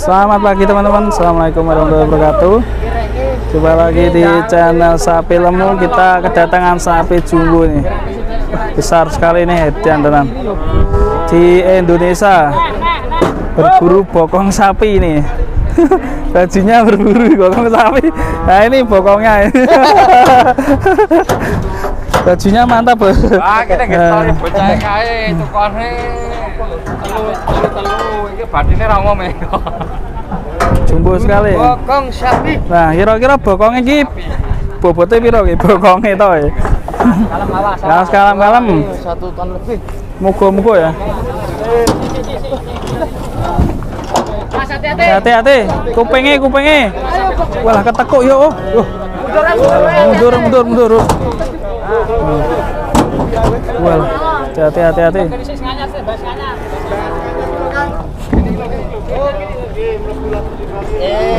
Selamat pagi teman-teman. Assalamualaikum warahmatullahi wabarakatuh. Jumpa lagi di channel Sapi Lemu. Kita kedatangan sapi jumbo nih. Besar sekali nih hedan tenan. Di Indonesia berburu bokong sapi ini. Bajunya berburu bokong sapi. Nah, ini bokongnya. Bajunya mantap, Bos. Ah, kita ngetori bocah kae tukone telu iki batine ra umum e. Jumbo sekali. Bokong sapi. Nah, kira-kira bokongnya iki bobotnya piro iki bokongnya to ya? Kalem awas. Ya, kalem-kalem. 1 ton lebih. Muga-muga ya. Mas hati-hati. Hati-hati, kupinge, kupinge. Walah ketekuk yo. Oh. Mundur, mundur, mundur. Walah, hati-hati, hati-hati.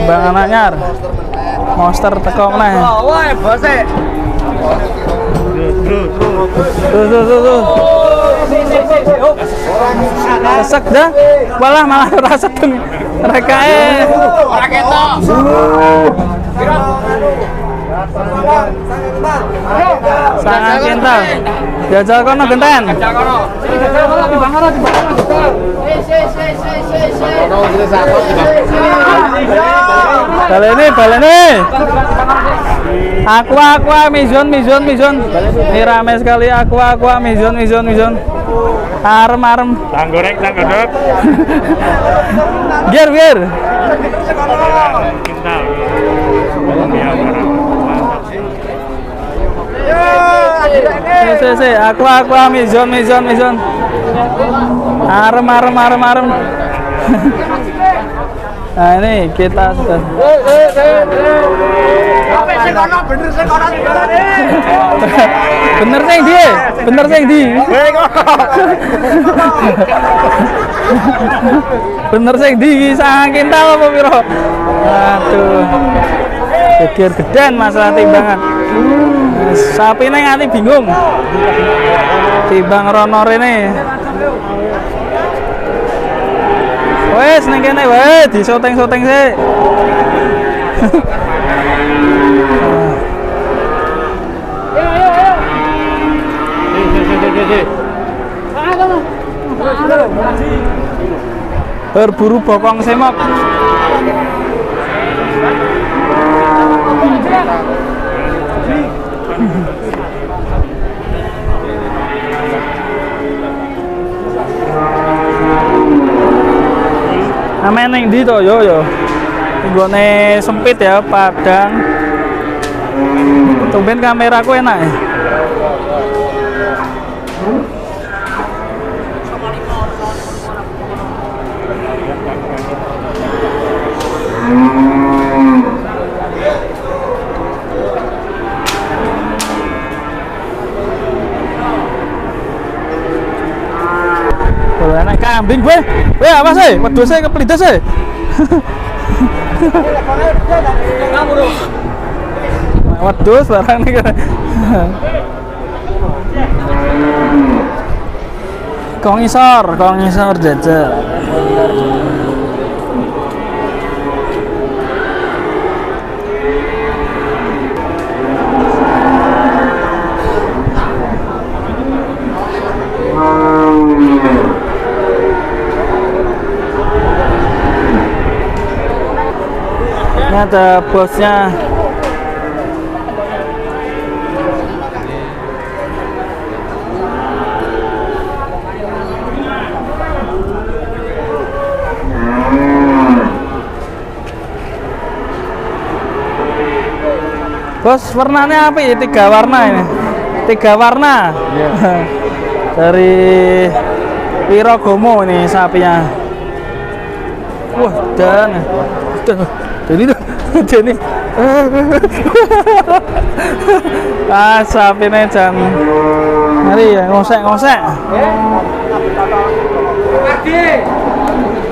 Bang anak nyar. Monster teko meneh. Wah, bose. Tuh, tuh, tuh, tuh. Sesek dah. Walah malah ora sedeng. Rekae. Ora ketok. Sangat kental. Jajal kono genten. Jajal kono. Balene, balene. Aqua, aqua, mizon, mizon, mizon. Ini rame sekali aqua, aqua, mizon, mizon, mizon. Arem, arem. Tang goreng, tang godok. Biar, biar. Kental. Si, si, aqua, aqua, mizon, mizon, mizon. Arem, arem, arem, arem. Nah, ini kita sudah. Bener sing ndi? Bener sing ndi? Bener sing ndi iki sangang kintal apa piro? Aduh. Geger-gedan masalah timbangan. Sapine nganti bingung. Timbang rono rene. Wes ning kene wae disoteng-soteng sik. Berburu bokong semok. Ame ning ndi to yo yo. Nggone sempit ya, padang. Tumben kameraku enak ya. Boleh enak kambing gue. Weh, apa sih? Wedhuse keplindes sih. Wedhus barang nih. Kong isor jajal. Ini ada bosnya. Bos, warnanya apa ya? 3 warna ini. 3 warna. Yeah. Dari Wirogomo ini sapinya. Wah, dan ini tuh, ini. Ah, sapinya jam ngeri ya, ngosek-ngosek.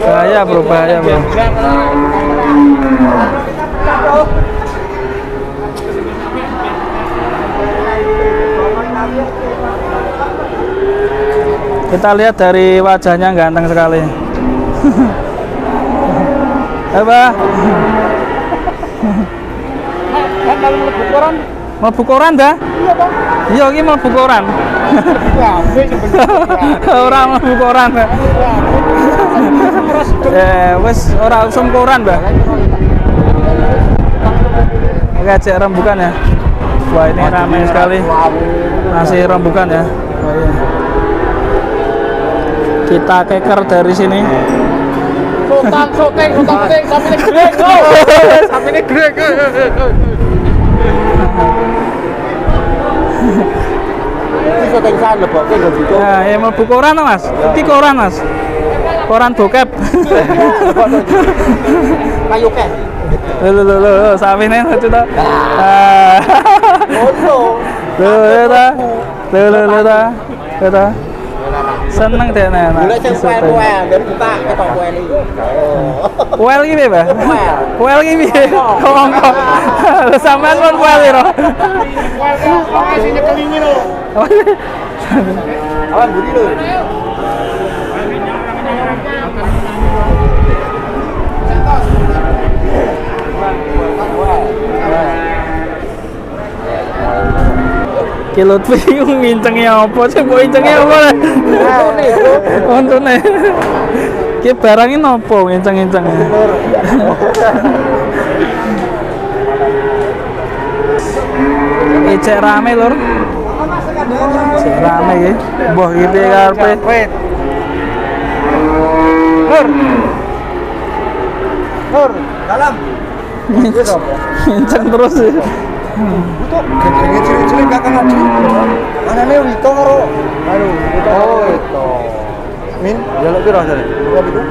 Bahaya bro, bahaya bro. Kita lihat dari wajahnya ganteng sekali. Apa? Kan kalau mlebu koran. Mlebu koran dah? Iya, Bang. Iya, iki mlebu koran. Ora mlebu koran. Wis ora usum koran, Mbah. Oke, cek rembukan ya. Wah, ini ramai sekali. Masih rembukan ya. Oh, iya. Kita keker dari sini. Sultan, sultan, sultan, samine greng. Samine greng. Iki syuting san lebokke nggo situ. Nah, ya mlebu koran to, Mas. Iki koran, Mas. Koran bokep. Kayu keh. Lho lho lho, samine lucu to. Ah. Ono. Lho lho ta. Lho lho lho ta. Lho ta. Seneng deh nek. Golek sing poel-poel, ben buka ketok poel iki. Poel iki piye, Mbah? Poel iki piye? Kok. Lho sampean pun poel piro? Poel kok sing nyekelingi lho. Awan buri lho. Ki Lutfi ku ngincenge apa sih? Mbok incenge apa? Untune. Ki barangnya nopo nginceng-nginceng? Icek rame lur. Icek rame iki. Mbah iki piye karepe? Lur. Lur, dalam. Nginceng terus sih. Itu gendenge cilik-cilik kakang Adi. Anane Wito karo anu, Wito. Oh, Wito. Min, Jaluk piro jare? berapa itu?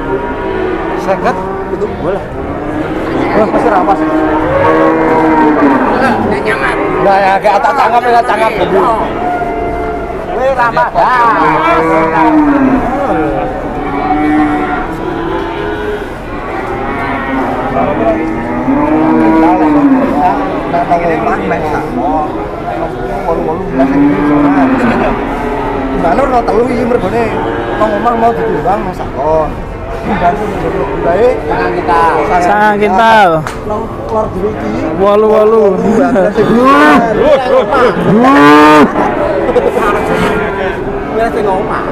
50 itu Boleh. Wah, pasti rampas. Nah, ya kayak tak cangap ya cangap. Kowe ramah. Timbangane ora telu iki mergone nang omah mau ditimbang nang sakon. Timbang sing bae Sangang kintal. Nang lor dhewe iki 8-8. Ya sing omah.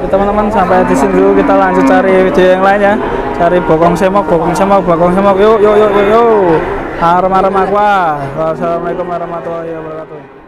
Teman-teman, sampai di sini dulu, kita lanjut cari video yang lain ya. Cari bokong semok, bokong semok, bokong semok. Yuk yuk yuk yuk yuk. Arem-arem aqua. Wassalamualaikum warahmatullahi wabarakatuh.